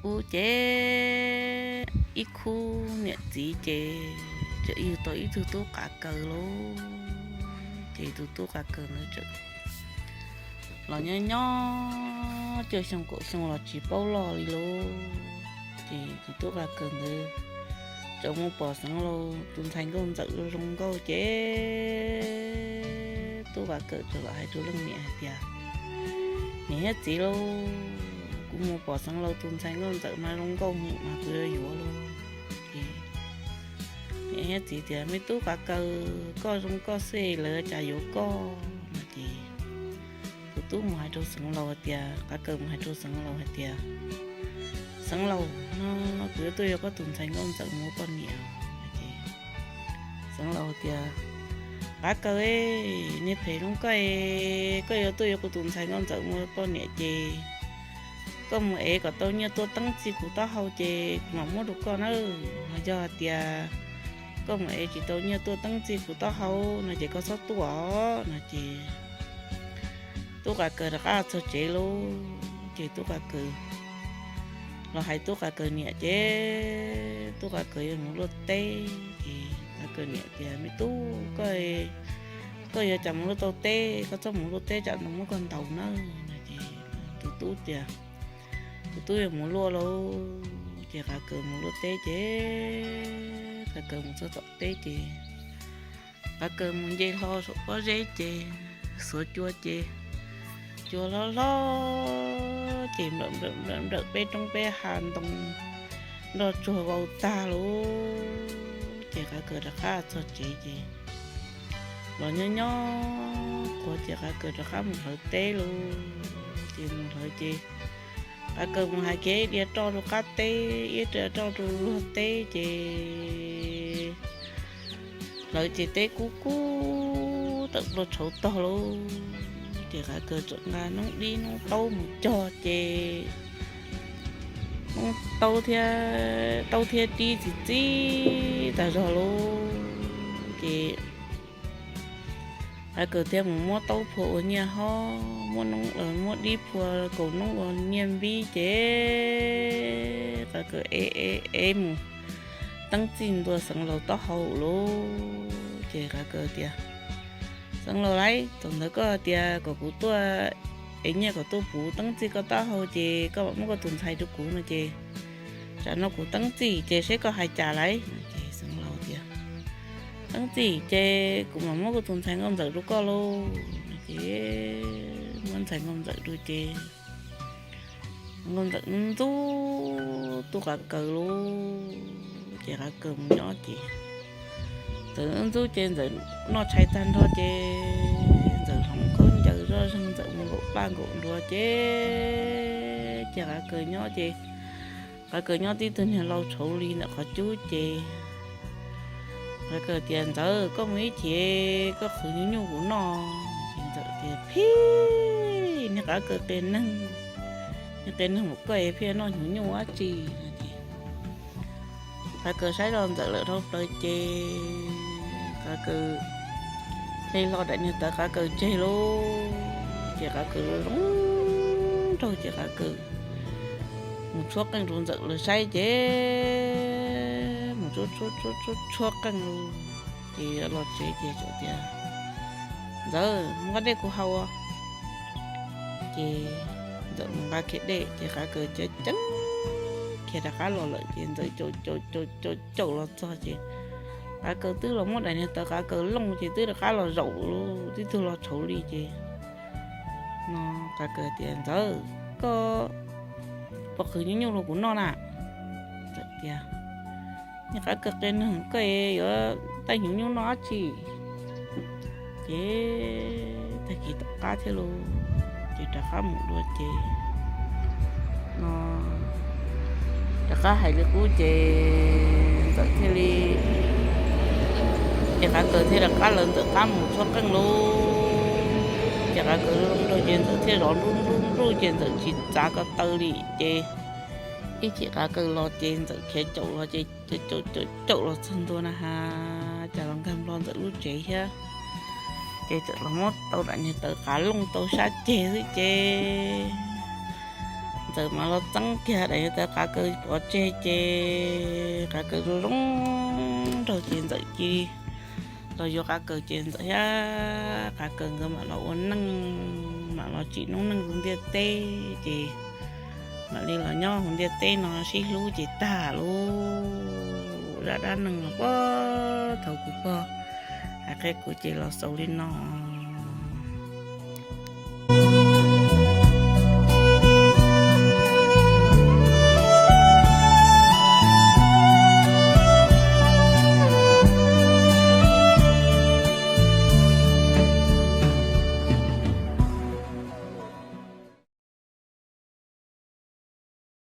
Ub, ces ib khub niam txiv ces txawm yug tau ib tug tub qav kaws lauj. Ces tus tub qav kaws ntawd txawm los nyob nyob cuaj xyoo kaum xyoo los tsis paub loj li lauj. Ces tus tub qav kaws ntawd txawm mus pom Xeev Laus tus ntxhais nkauj ntxawm zoo nkauj ces tub qav kaws txawm los hais rau leej niam hais tias, Niam thiab txiv lauj, kuv mus pom Xeev Laus tus ntxhais nkauj ntxawm mas zoo nkauj heev mas kuv yuav yuav lauj. Ces niam thiab txiv tias, Me tub qav kaws, koj zoo koj xwb lawv cas yuav koj no ces tus tub mus hais rau Xeev Laus hais tias, qav kaws mus hais rau Xeev Laus hais tias, Xeev Laus, no kuv yuav tuaj yuav koj tus ntxhais nkauj ntxawm mus ua poj niam. Ces Xeev Laus tias, Qav kaws, niag phem zoo koj, koj yuav tuaj yuav kuv tus ntxhais nkauj ntxawm mus ua poj niam ces koj mus ev kom tau nyiaj tuaj teeb txig kuv taub hau ces kuv mam muab rau koj nawb. Ho yog hais tias koj mus ev tsis tau nyiaj tuaj teeb txig kuv taub hau no ces koj txhob tuaj os no ces tub qav kaws rov qab txog tsev lauj. Ces tub qav kaws los hais tub qav kaws niam ces tub qav kaws yuav mus luaj teb ces qav kaws niam tias, Me tub, koj, koj yuav cas mus luaj tau teb, koj txhob mus luaj teb tsam ntoo muab koj ntaus nawb no ces tus tub tias, tus tub yuav mus luaj lauj. Ces qav kaws mus luaj teb ces qav kaws mus txog tom teb ces qav kaws mus nce hlo saum pob zeb ces xuav cua ces cua hlob hlob ces nplawm nplawm nplawm nplawm peb roob peb hav ntoo nroj tsuag vau tag lauj. Ces qav kaws rov qab txog tsev ces los nyob nyob qhuav ces qav kaws rov qab mus hlawv teb lauj. Ces mus hlawv ces qav kaws mus hais kiag ib diav roj rau qab teb, ib diav roj rau luag teb ces hlawv ces teb kub kub tawm plua tshauv tog lauj. Ces qav kaws txawm nqa noob dib noob taub mus cog ces noob taub thiab, taub thiab dib txi txib tas zog lauj. Ces qav kaws thiaj mus muab taub phua ua nyiaj hob, muab noob, muab dib phua kaus noob ua nyiaj npib ces qav kaws ev ev ev mus teeb txig ntua Xeev Laus taub hau lauj. Ces qav kaws tias, Xeev Laus lauj, thaum ntawd koj tias kom kuv tuaj ev nyiaj kom tuaj puv teeb txig koj taub hau ces koj mam muab koj tus ntxhais rau kuv no ces tsam no kuv teeb txig ces seb koj hais cas lauj. Ces Xeev Laus tias, Teeb txig ces kuv mam muab kuv tus ntxhais nkauj ntxawm rau koj lauj. Ces muab ntxhais nkauj ntxawm rau ces nkauj ntxawm ntxub tub qav kaws lauj. Ces qav kaws mus nyob ces ntxawm ntxub ces ntxawm noj tshais tag nrho ces ntxawm hloov khaub ncaws zoj zeeg ntxawm mus nkaum paj nkaum nruas ces, ces qav kaws nyob ces qav kaws nyob tib tug niag lau tshauv li ntawm qhov cub ces qav kaws tias, Ntxawm, koj mus ib chim koj qhwv hnyuv nyuj kuv noj. Ces ntxawm tias, Phij, niag qav kaws qias neeg, niag qias neeg mus koj es pheej noj hnyuv nyuj dab tsi no ces qav kaws saib los ntxawm lawm dhau plaws ces qav kaws hle hlo daim niag tawv qav kaws tseg lauj. Ces qav kaws zoo nraug ces qav kaws mus tshuab qeej rau ntxawm lawv saib ces mus tshuab tshuab tshuab tshuab qeej lauj. Ces los tsev ces txawm tias, Ntxawm, mus nqa dej kuv haus. Ces ntxawm mus nqa kiag dej ces qav kaws ceev ceev kiag rov qab los lawm ces ntxawm caum caum caum caum caum los txog ces qav kaws twb los muab daim niag tawv qav kaws looj ces twb rov qab los zaum tib tug los tshauv li ces no qav kaws tias, Ntxawm, koj puas qhwv hnyuv nyuj rau kuv noj na? Ntxawm tias, Niag qav kaws qias neeg, koj yuav taij hnyuv nyuj noj dab tsi? Ces tag kis tom qab thiab lauj, ces rov qab mus dua ces no rov qab hais li qub ces ntxawm thiaj li, ces qav kaws thiaj rov qab lawv ntxawm qab mus tshuab qeej lauj. Ces qav kaws zoo nraug ces ntxawm thiaj zov nruj nruj nruj ces ntxawm tsis txav ko taw li ces ib chim qav kaws los ces ntxawm khiav caum los ces caum caum caum caum los txog ntua na has cas los nkag nplo ntxawm lub tsev thiab. Ces txawm los muab tau daim niag tawv qav looj tau sab ceg xwb ces Ntxawm mam los txeeb kiag daim ntawd, Qav Kaws pov tseg ces Qav Kaws zoo zoo nraug ces Ntxawm cia li los yuav Qav Kaws ces Ntxawm thiab Qav Kaws nkawd mam los ua neej, mam los tsim noob neej hauv ntiaj teb ces mam li los nyob hauv ntiaj teb no sib hlub ces tag lub zaj dab neeg los pab thaum kuv pog hais qhia kuv ces los xaus li no.